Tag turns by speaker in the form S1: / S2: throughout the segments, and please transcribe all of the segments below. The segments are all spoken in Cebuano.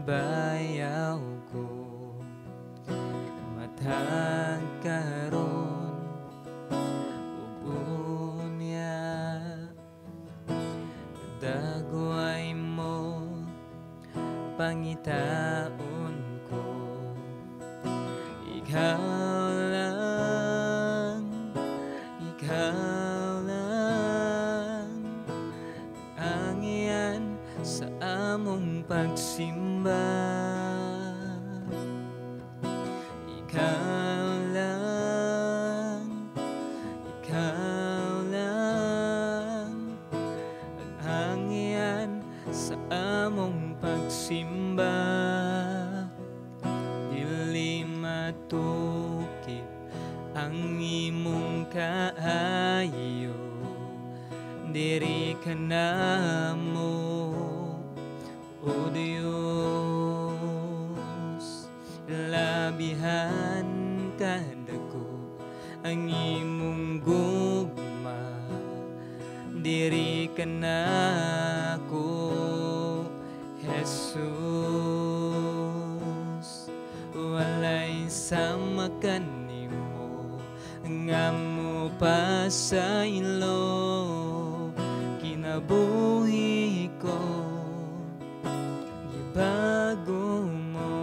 S1: Ibayaw ko. Matag karon ug unya, dagway mo pangitaon ko. Ikaw lang, ikaw lang ang iyan sa among pagsimba. Ikaw lang, ikaw lang ang iyan sa among pagsimba. Dili matukib ang imong kaayo, diri ka namo, O Dios. Labihan kadako ang imong gugma, diri ka nako, Jesus. Walay sama kanimo nga mo pasaylo, kinabuhi ko gibago mo.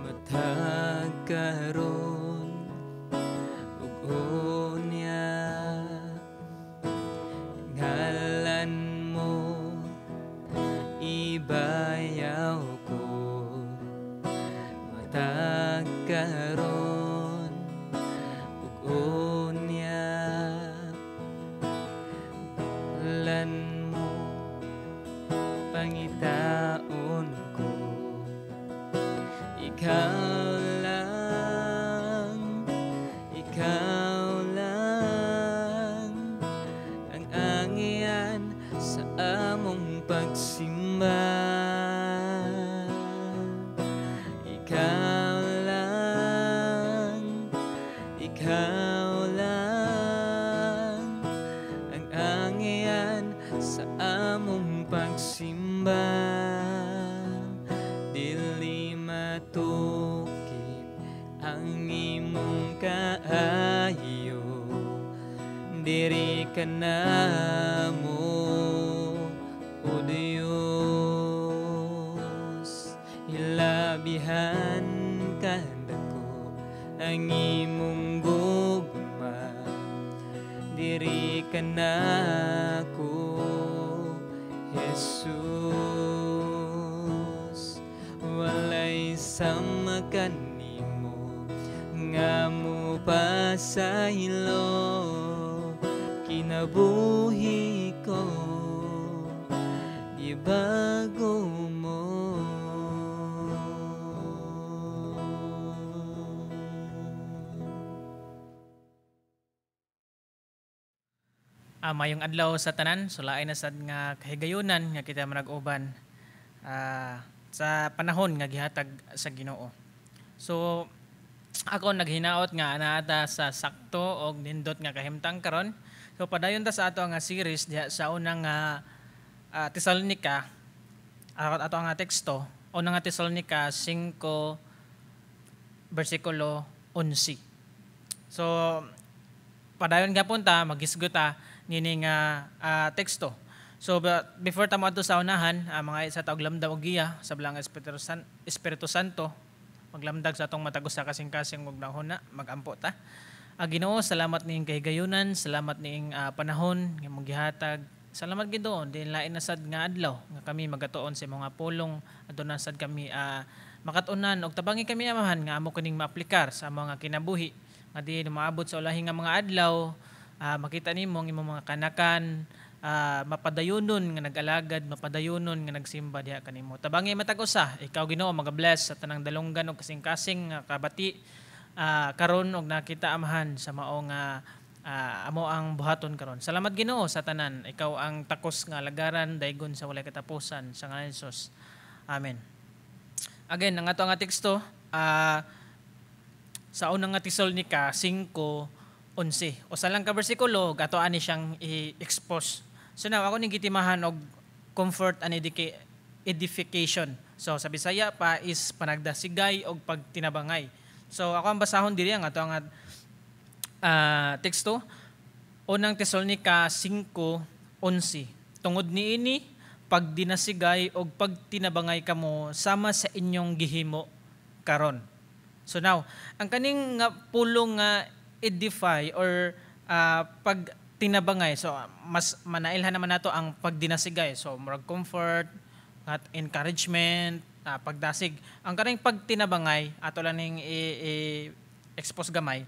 S1: Matag karon ug unya, ngalan mo ibayaw ko. Matag karon ug unya, ngalan mo pangitaon ko. Ikaw lang, ikaw lang ang angian sa among pagsimba. Ikaw lang, ikaw lang ang angian sa among pagsimba. Dili matukib ang imong kaayo, diri ka namo, O Dios. Ilabihan kadako ang imong gugma, diri ka nako, Jesus. Walay sama kanimo nga mo pasaylo, kinabuhi ko gibago mo.
S2: Mayong adlaw sa tanan, sulaay na sad nga kahigayunan nga kita manag-uban sa panahon nga gihatag sa Ginoo. So ako naghinaot nga anaata sa sakto og nindot nga kahimtang karon. So padayon ta sa ato nga series diha sa unang Tesalonica, ato nga teksto, unang nga Tesalonica 5 bersikulo 11. So padayon gapon ta magisgot ta nining teksto. So before ta moadto sa unahan, mga isa ta og lamdaw og giya sa Balaang Espiritu Santo, maglamdag sa atong matag usa kasing-kasing ug nahuna, magampo ta. Ginoo, salamat niing kahigayunan, salamat niing panahon nga imong gihatag. Salamat Ginoo, din lain na sad nga adlaw nga kami magatuon sa imong pulong, aduna sad kami makat-unan og tabangi kami Amahan nga amo kining maaplikar sa mga kinabuhi nga diin umaabot sa ulahi nga mga adlaw, makita nimo ang imong mga kanakan, mapadayonon nga nag-alagad, mapadayonon nga nagsimba diha kanimo. Tabangi matag usa, ikaw Ginoo maga-bless sa tanang dalunggan og kasing-kasing nga kabati karon og nakita Amahan sa mao nga amo ang buhaton karon. Salamat Ginoo sa tanan. Ikaw ang takos nga alagaran daygon sa walay katapusan sa ngalan ni Jesus. Amen. Again, ang ato nga teksto sa unang nga Tesalonica 5:11. Usa lang ka bersikulo, ato ani siyang i-expose. So now, ako ning gitimahan og comfort and edification. So sa Bisaya pa is panagdasigay og pagtinabangay. So ako ang basahon diri ang ato nga teksto, Unang Tesalonica 5:11. Tungod niini, pagdinasigay og pagtinabangay kamo sama sa inyong gihimo karon. So now, ang kaning nga pulong nga edify or pagtinabangay, so mas manailhan naman nato ang pagdinasigay. So murag comfort at encouragement, pagdasig. Ang kaning pagtinabangay, ato lang ning i-expose gamay.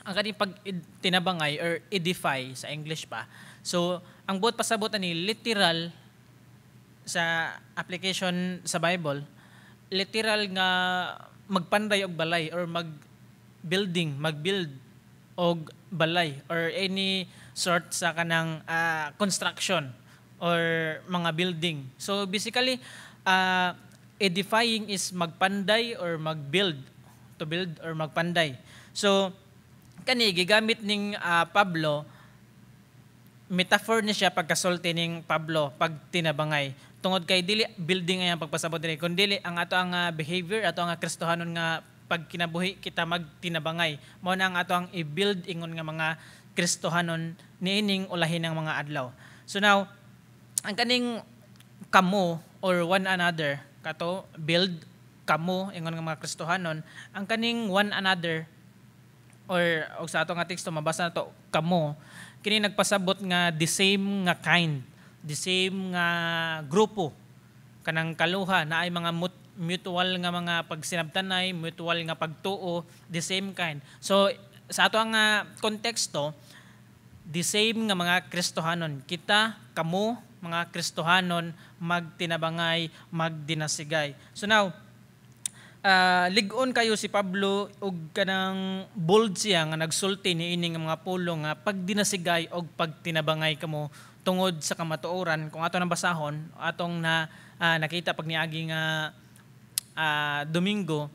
S2: Ang kaning pagtinabangay or edify sa English pa. So, ang buot pasabot ani, literal sa application sa Bible, literal nga magpanday og balay or mag building, mag-build og balay or any sort sa kanang construction or mga building. So basically, edifying is magpanday or mag-build, to build or magpanday. So kani gigamit ning Pablo, metaphor ni siya pagkasulti ning Pablo pag tinabangay, tungod kay dili building ang pagpasabot diri, kun dili ang ato ang behavior, ato ang Kristohanon nga pagkinabuhi. Kita magtinabangay, mao na ang ato ang i-build ingon nga mga Kristohanon niining ulahin ng mga adlaw. So now, ang kaning kamo or one another, kato build kamo ingon nga mga Kristohanon, ang kaning one another or og sa ato nga teksto mabasa nato kamo, kini nagpasabot nga the same nga kind, the same nga grupo, kanang kaluha na ay mga mutual nga mga pagsinabtanay, mutual nga pagtuo, the same kind. So sa ato ang konteksto, the same nga mga Kristohanon kita, kamo mga Kristohanon, magtinabangay, magdinasigay. So now, lig-on kayo si Pablo og kanang bold siya nga nagsulti niini nga mga pulong nga pagdinasigay og pagtinabangay kamo tungod sa kamatuoran. Kung ato nang basahon, atong na nakita pag niagi nga Domingo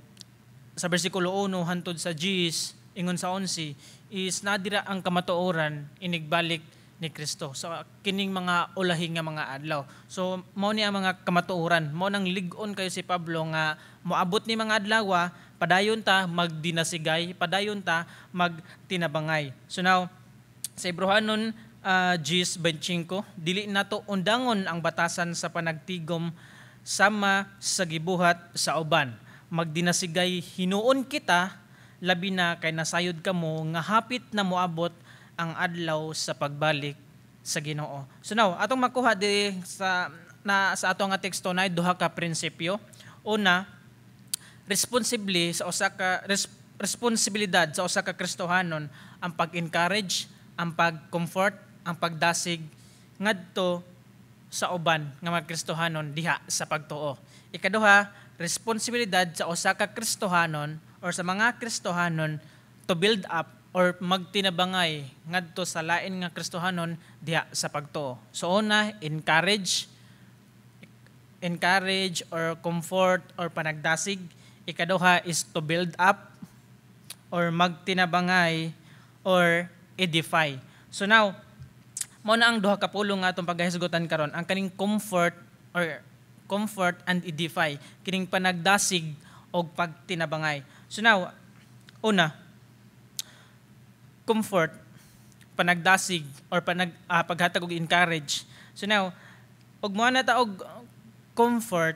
S2: sa bersikulo 1 hantod sa 10 ingon sa 11 is nadira ang kamatuoran, inigbalik ni Kristo. So kining mga ulahi nga mga adlaw. So mao ni ang mga kamatuoran. Mao nang lig-on kayo si Pablo nga moabot ni mga adlaw, padayon ta magdinasigay, padayon ta magtinabangay. So now, sa Ebrohanon 10:25, dili nato undangon ang batasan sa panagtigom sama sa gibuhat sa uban. Magdinasigay hinuon kita, labi na kay nasayod kamo nga hapit na moabot ang adlaw sa pagbalik sa Ginoo. So now, atong makuha di sa na sa ato nga teksto na duha ka prinsipyo. Una, responsibly sa usa ka responsibilidad sa usa ka Kristohanon ang pag-encourage, ang pag-comfort, ang pagdasig ngadto sa uban nga mga Kristohanon diha sa pagtuo. Ikaduha, responsibilidad sa usa ka Kristohanon or sa mga Kristohanon to build up or magtinabangay ngadto sa lain nga Kristohanon diha sa pagtuo. So una, encourage or comfort or panagdasig. Ikaduha is to build up or magtinabangay or edify. So now, mao na ang duha ka pulong nga atong paghahisgutan karon, ang kaning comfort or comfort and edify, kining panagdasig og pagtinabangay. So now, una, comfort, panagdasig or paghatag og encourage. So now, og mo na ta og comfort,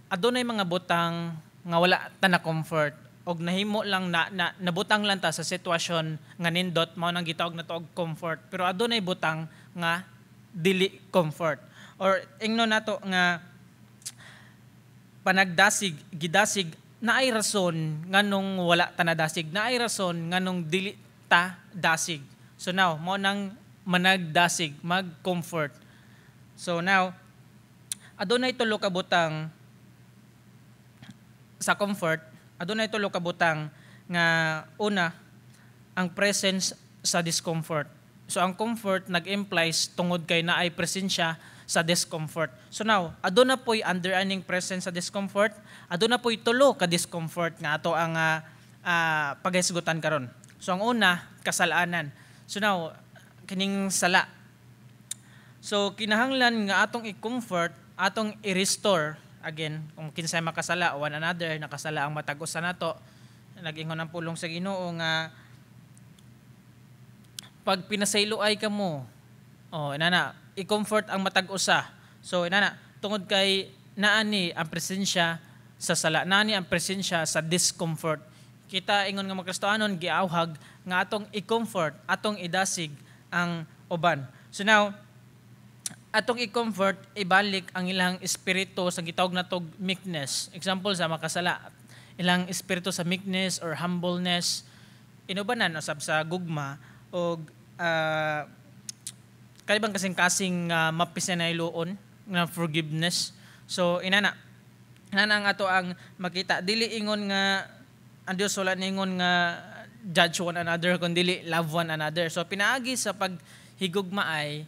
S2: adunay mga butang nga wala ta na comfort og nahimo lang na nabutang lang ta sa sitwasyon nga nindot, mao nang gitawag na to og comfort, pero adunay butang nga dili comfort or ingno nato nga panagdasig, gidasig, naay rason nganong wala ta nadasig, naay rason nganong dili ta dasig. So now, mao nang managdasig, mag-comfort. So now, adunay tulo ka butang sa comfort. Adunay tulo ka butang nga una, ang presence sa discomfort. So ang comfort nag-implies tungod kay naay presensya sa sa discomfort. So now, aduna po'y under aning presence sa discomfort, aduna po'y tulo ka discomfort nga ato ang paghisgutan karon. So ang una, kasalanan. So now, kining sala. So kinahanglan nga atong i-comfort, atong i-restore again kung kinsay makasala one another, nakasala ang matag usa nato. Nag-ingon ang pulong sa Ginoo nga pag pinasaylo ay kamo, oh, inana, i-comfort ang matag usa. So inana, tungod kay naani ang presensya sa sala, naani ang presensya sa discomfort. Kita ingon nga mga Kristohanon giawhag nga atong i-comfort, atong idasig ang uban. So now, atong i-comfort, ibalik ang ilang espiritu sa gitawag natog meekness. Example sa makasala, ilang espiritu sa meekness or humbleness, inubanan usab sa gugma og kalibang kasing-kasing mapisanayloon nga forgiveness. So inana inana ang ato ang makita, dili ingon nga ang Dios wala ningon nga judge one another, kun dili love one another. So pinaagi sa paghigugma ay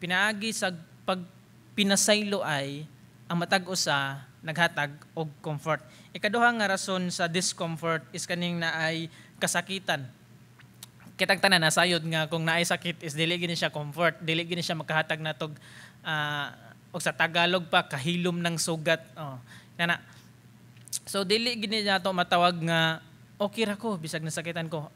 S2: pinaagi sa pagpinasaylo ay ang matag usa naghatag og comfort. Ikaduha nga rason sa discomfort is kaning naay kasakitan. Kitang tanan nasayod nga kung naay sakit is dili gini siya comfort, dili gini siya makahatag natog og sa Tagalog pa, kahilom ng sugat. Oh, nana. So dili gini nato matawag nga okay ra ko bisag nasakitan ko.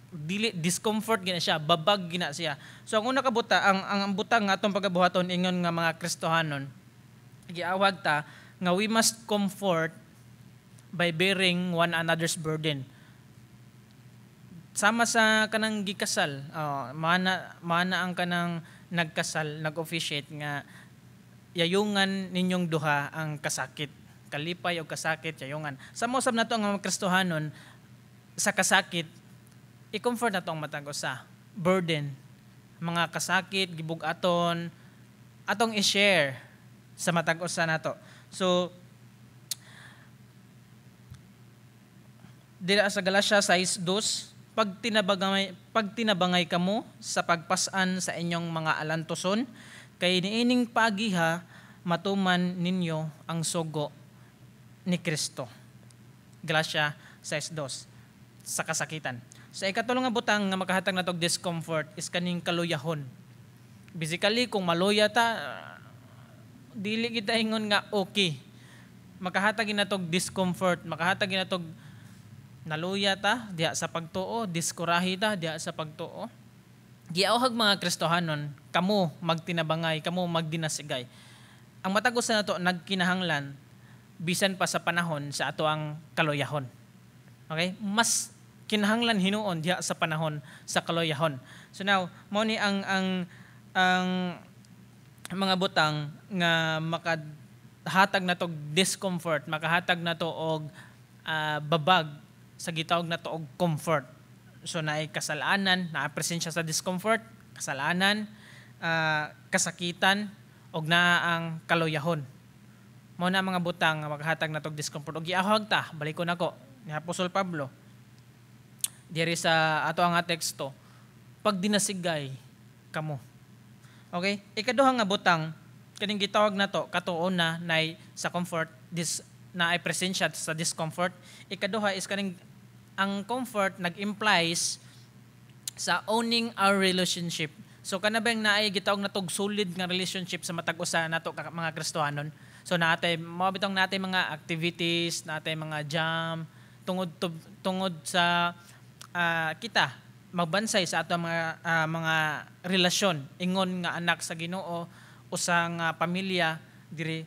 S2: Dili, discomfort gina siya, babag gina siya. So ang una ka buta, ang butang nga atong pagabuhaton ingon nga mga Kristohanon, giawhag ta nga we must comfort by bearing one another's burden. Sama sa kanang gikasal, oh, mana mana ang kanang nagkasal, nag-officiate nga yayungan ninyong duha ang kasakit, kalipay o kasakit, yayungan. Sama usab nato ang mga Kristohanon sa kasakit, i-comfort nato ang matag usa. Burden, mga kasakit, gibug-aton, atong i-share sa matag usa nato. So dira sa Galatia 6:2, pagtinabangay kamo sa pagpasan sa inyong mga alantoson, kay niining pagiha matuman ninyo ang sugo ni Kristo. Galatia 6:2, sa kasakitan. Sa ikatulo nga butang nga makahatag natog discomfort is kaning kaluyahon. Basically, kung maluya ta, dili kita ingon nga okay. Makahatag natog discomfort, makahatag natog naluya ta diha sa pagtuo, diskurahi ta diha sa pagtuo. Giawhag mga Kristohanon, kamo magtinabangay, kamo magdinasigay. Ang matag usa nato nagkinahanglan bisan pa sa panahon sa ato ang kaluyahon. Okay? Mas kinahanglan hinuon diha sa panahon sa kaluyahon. So now, mao ni ang mga butang nga makahatag nato og discomfort, makahatag nato og babag sa gitawag nato og comfort. So naay kasalanan, naa presensya sa discomfort, kasalanan, kasakitan, og naa ang kaluyahon. Mao na mga butang nga makahatag nato og discomfort. Og giahog ta, balikon nako ni Apostol Pablo diri sa ato ang teksto, pagdinasigay kamo. Okay? Ikaduha nga butang kaning gitawag nato katuon na nay sa comfort, dis na ay presensya sa discomfort. Ikaduha is kaning ang comfort nag-implies sa owning our relationship. So kana bang naay gitawag natog solid nga relationship sa matag usa nato mga Kristohanon. So naatay mao bitong natay mga activities, natay mga jam tungod sa kita magbansay sa ato mga relasyon ingon nga anak sa Ginoo, usa nga pamilya diri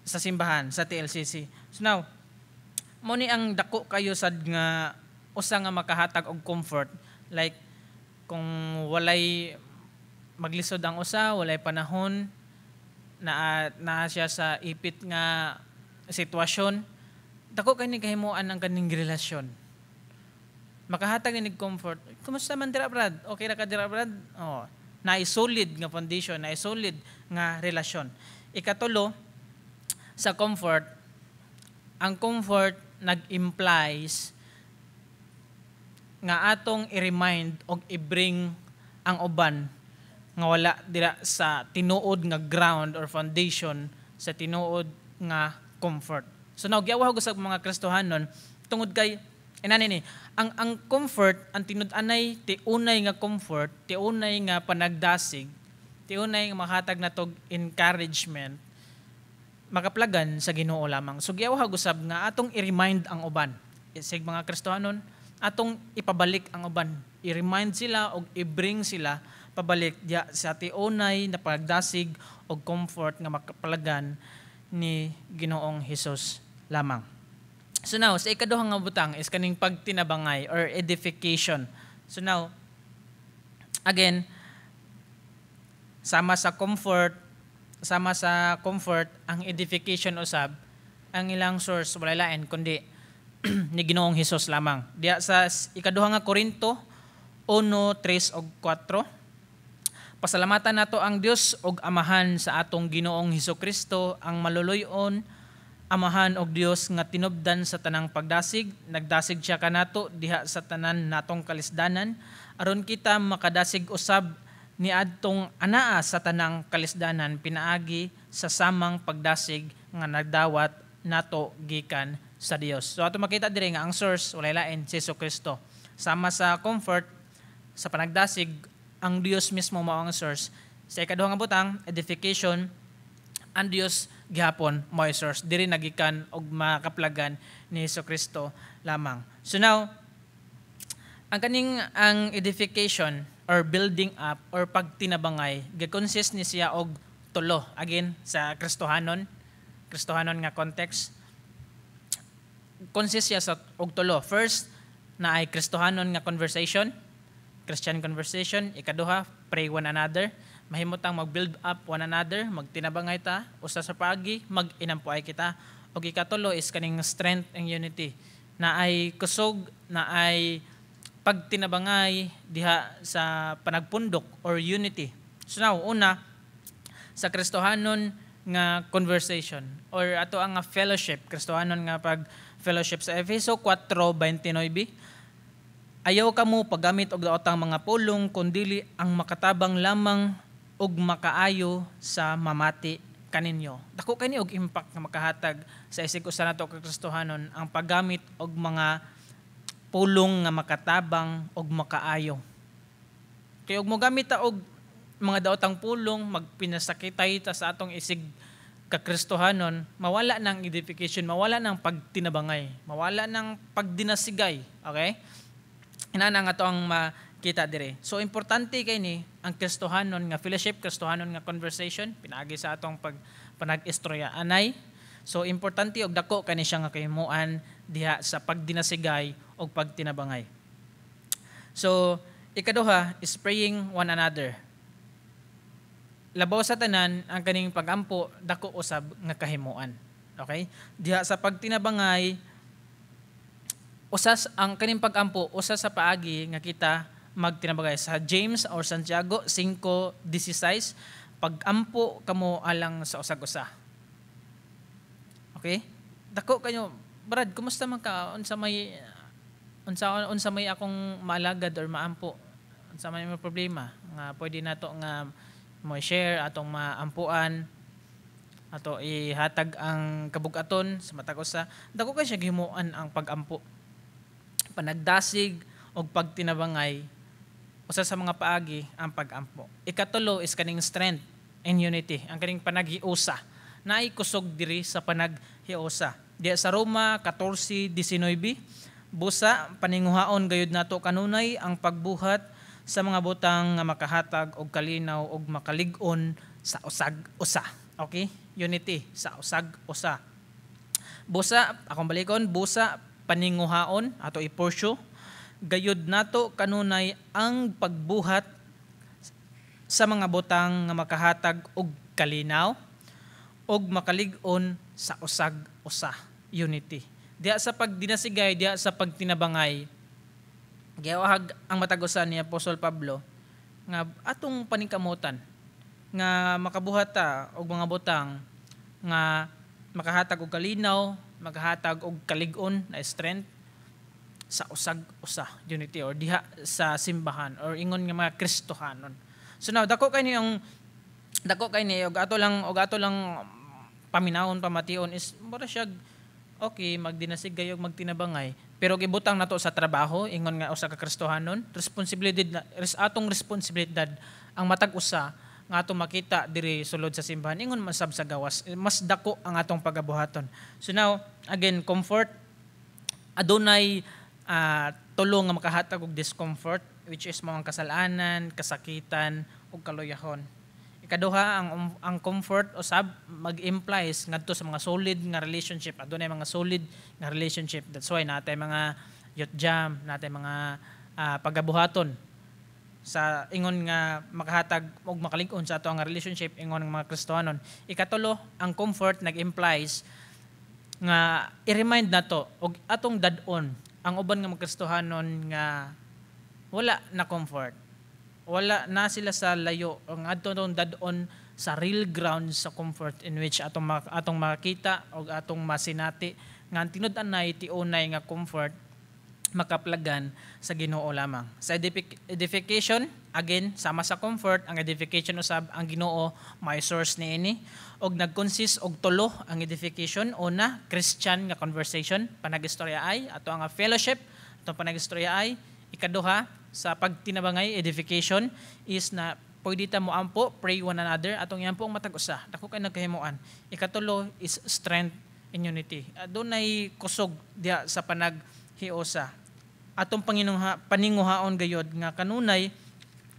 S2: sa simbahan sa TLCC. So now, mo ni ang dako kayo sad nga usa nga makahatag og comfort, like kung walay maglisod ang usa, walay panahon, naa naa siya sa ipit nga sitwasyon, dako kay ni kahimuan ang kaning relasyon. Makahatag ni comfort. Kumusta man dira, Brad? Okay ra ka dira, Brad? Oh, naay solid nga foundation, naay solid nga relasyon. Ikatulo sa comfort, ang comfort nag-implies nga atong i-remind og i-bring ang uban nga wala dira sa tinuod nga ground or foundation sa tinuod nga comfort. So now, giawhag sa mga Kristohanon tungod kay inani ni ang comfort, ang tinud-anay, tiunay nga comfort, tiunay nga panagdasig, tiunay nga mahatag natog encouragement, makaplagan sa Ginoo lamang. So giawhag usab nga atong i-remind ang uban. Isig mga Kristohanon, atong ipabalik ang uban. I-remind sila og i-bring sila pabalik diya sa tiunay na pagdasig og comfort nga makapalagan ni Ginoong Hesus lamang. So now, sa ikaduhang nga butang is kaning pagtinabangay or edification. So now, again, sama sa comfort, ang edification usab, ang ilang source wala lain kundi ni Ginoong Hesus lamang. Diya sa ikaduha nga Korinto 1:3 ug 4, "Pasalamatan nato ang Dios ug Amahan sa atong Ginoong Hesus Kristo, ang maluluy-on Amahan og Dios nga tinubdan sa tanang pagdasig. Nagdasig siya kanato diha sa tanan natong kalisdanan, aron kita makadasig usab niadtong anaa sa tanang kalisdanan pinaagi sa samang pagdasig nga nagdawat nato gikan sa Dios." So ato makita diri nga ang source walay lain, si Jesu Kristo. Sama sa comfort, sa panagdasig, ang Dios mismo mao ang source. Sa ikaduha nga butang, edification, ang Dios gihapon mo source. Diri nagikan og makaplagan ni Jesu Kristo lamang. So now, ang kaning ang edification or building up or pagtinabangay, gi-consist ni siya og tulo. Again, sa Kristohanon nga context, consist siya sa og tulo. First, na ay Kristohanon nga conversation, Christian conversation. Ikaduha, pray one another. Mahimo tang mag-build up one another, magtinabangay ta, usa sa paagi, mag-inampuay kita. Og ikatulo is kaning strength and unity. Na ay kusog, na ay pagtinabangay diha sa panagpundok or unity. So now, una, sa Kristohanon nga conversation or ato ang nga fellowship, Kristohanon nga pag fellowship sa Efeso 4:29, "Ayaw kamo paggamit og daotang mga pulong kundili ang makatabang lamang ug makaayo sa mamati kaninyo." Dako kani og impact nga makahatag sa isig usa nato ka Kristohanon ang paggamit og mga pulong nga makatabang og makaayo. Kay og mogamit ta og mga daotang pulong, magpinasakitay ta sa atong isig kakristohanon, mawala ng edification, mawala ng pagtinabangay, mawala ng pagdinasigay. Okay? Inana nga to ang makita dire. So importante kay ni ang Kristohanon nga fellowship, Kristohanon nga conversation pinaagi sa atong pag panag-istorya anay. So importante og dako kani siya nga kahimuan diha sa pagdinasigay og pagtinabangay. So ikaduha is praying one another. Labaw sa tanan, ang kaning pagampo, dako usab nga kahimuan. Okay? Diha sa pagtinabangay, usas ang kaning pagampo usa sa paagi nga kita magtinabangay. Sa James or Santiago 5:16, "Pagampo kamo alang sa usag-usa." Okay? Dako kayo, "Brad, kumusta man ka? Unsa may akong maalagad or maampo? Unsa may mga problema nga pwede nato nga mo share, atong maampuan, ato ihatag ang kabugaton sa matag usa?" Dako kay siya gihimuan ang pagampo. Panagdasig og pagtinabangay, usa sa mga paagi ang pagampo. Ikatulo is kaning strength and unity, ang kaning panaghiusa. Naay kusog diri sa panaghiusa. Diya sa Roma 14:19, "Busa paninguhaon gayud nato kanunay ang pagbuhat sa mga butang nga makahatag og kalinaw og makalig-on sa usag usa." Okay? Unity sa usag usa. Busa, akong balikon, busa paninguhaon ato i-pursue gayud nato kanunay ang pagbuhat sa mga butang nga makahatag og kalinaw og makalig-on sa usag usa, unity. Diha sa pagdinasigay, diha sa pagtinabangay, giawhag ang matag usa ni Apostol Pablo nga atong paningkamutan nga makabuhat ta og mga butang nga makahatag og kalinaw, makahatag og kalig-on na strength sa usag usa, unity, or diha sa simbahan or ingon nga mga Kristohanon. So now, dako kay ni og ato lang paminawon, pamation is mura siya okay magdinasigay og magtinabangay, pero gibutang nato sa trabaho ingon nga usa ka Kristohanon, responsibilidad na atong responsibilidad ang matag usa nga atong makita diri sulod sa simbahan, ingon man sab sa gawas, mas dako ang atong pagabuhaton. So now, again, comfort, adunay tulo nga makahatag og discomfort, which is mao ang kasalanan, kasakitan ug kaluyahon. Ikaduha, ang comfort usab mag-implies ngadto sa mga solid nga relationship. Adunay mga solid nga relationship. That's why natay mga youth jam, natay mga pagabuhaton sa ingon nga makahatag og makalig-on sa ato ang relationship ingon ng mga Kristohanon. Ikatulo, ang comfort nag-implies nga i-remind nato og atong dad-on ang uban nga mga Kristohanon nga wala na comfort. Wala na sila sa layo ang adto tong dad-on sa real ground sa comfort, in which atong makita og atong masinati nga ang tinud-anay, tiunay nga comfort makaplagan sa Ginoo lamang. Sa edification, again, sama sa comfort, ang edification usab, ang Ginoo may source niini og nag-consist og tulo ang edification. Una, Christian nga conversation, panagistorya ay ato ang fellowship, atong panagistorya ay. Ikaduha, sa pagtinabangay, edification is na pwede ta mo ampo, pray one another, atong iampo ang matag usa. Dako kay nagkahimuan. Ikatulo is strength in unity. Adunay kusog diha sa panaghiusa. Atong paninguhaon gayod nga kanunay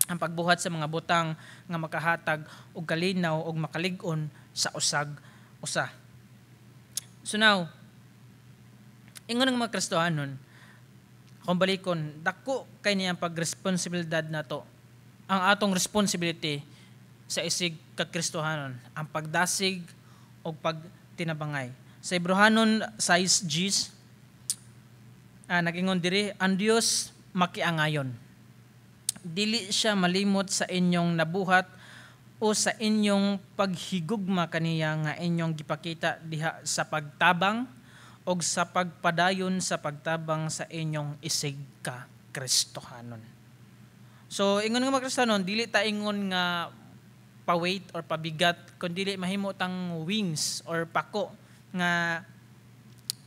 S2: ang pagbuhat sa mga butang nga makahatag og kalinaw og makalig-on sa usag usa. So now, ingon ng mga Kristohanon, kung balikon, dako kay niyang pagresponsibilidad nato. Ang atong responsibility sa isig ka Kristohanon, ang pagdasig o pagtinabangay. Sa Hebreohanon 6 Gs, nagingon diri, "Ang Dios makiangayon. Dili siya malimot sa inyong nabuhat o sa inyong paghigugma kaniya nga inyong gipakita diha sa pagtabang og sa pagpadayon sa pagtabang sa inyong isig ka Kristohanon." So ingon nga mga Kristohanon, dili ta ingon nga pa-weight or pabigat, kundi mahimo tang wings or pako nga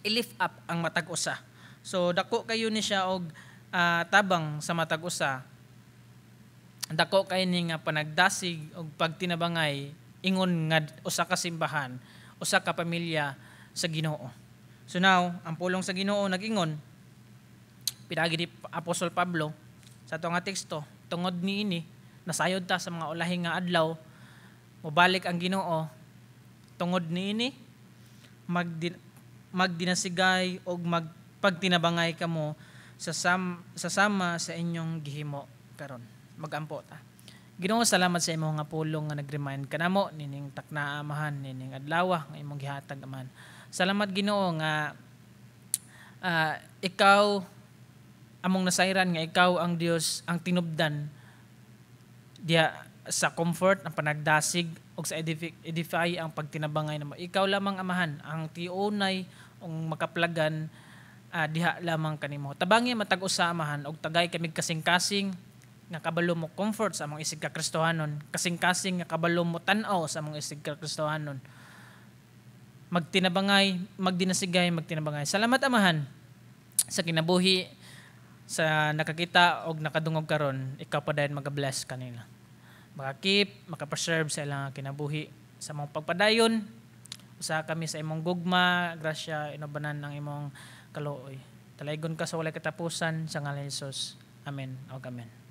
S2: i-lift up ang matag usa. So dako kayo ni siya og tabang sa matag usa. Dako kay ni nga panagdasig og pagtinabangay ingon nga usa ka simbahan, usa ka pamilya sa Ginoo. So now, ang pulong sa Ginoo nagingon pinaagi ni Apostol Pablo sa ato nga teksto, "Tungod niini nasayod ta sa mga ulahi nga adlaw mobalik ang Ginoo. Tungod niini magdinasigay og magpagtinabangay kamo sa sama sa inyong gihimo karon." Magampo ta. Ginoo, salamat sa imong nga pulong nga nag-remind kanamo nining takna, Amahan, nining adlaw nga imong gihatag, Amahan. Salamat, Ginoo, nga ikaw among nasayran nga ikaw ang Dios ang tinubdan diha sa comfort, ang panagdasig ug sa edify, ang pagtinabangay namo. Ikaw lamang, Amahan, ang tiunay ug makaplagan diha lamang kanimo. Tabangi matag usa, Amahan, og tagay kami kasing-kasing nga kabalo mo comfort sa among isig ka Kristohanon, kasing-kasing nga kabalo mo tan-aw sa among isig ka Kristohanon. Magtinabangay, magdinasigay, magtinabangay. Salamat, Amahan, sa kinabuhi sa nakakita og nakadungog karon, ikaw pa dayon maga-bless kanila. Maka-keep, maka-preserve sa ilang kinabuhi sa among pagpadayon. Usa kami sa imong gugma, grasya, inubanan ng imong kaluoy. Talaygon ka sa walay katapusan sa ngalan ni Jesus. Amen. Og amen.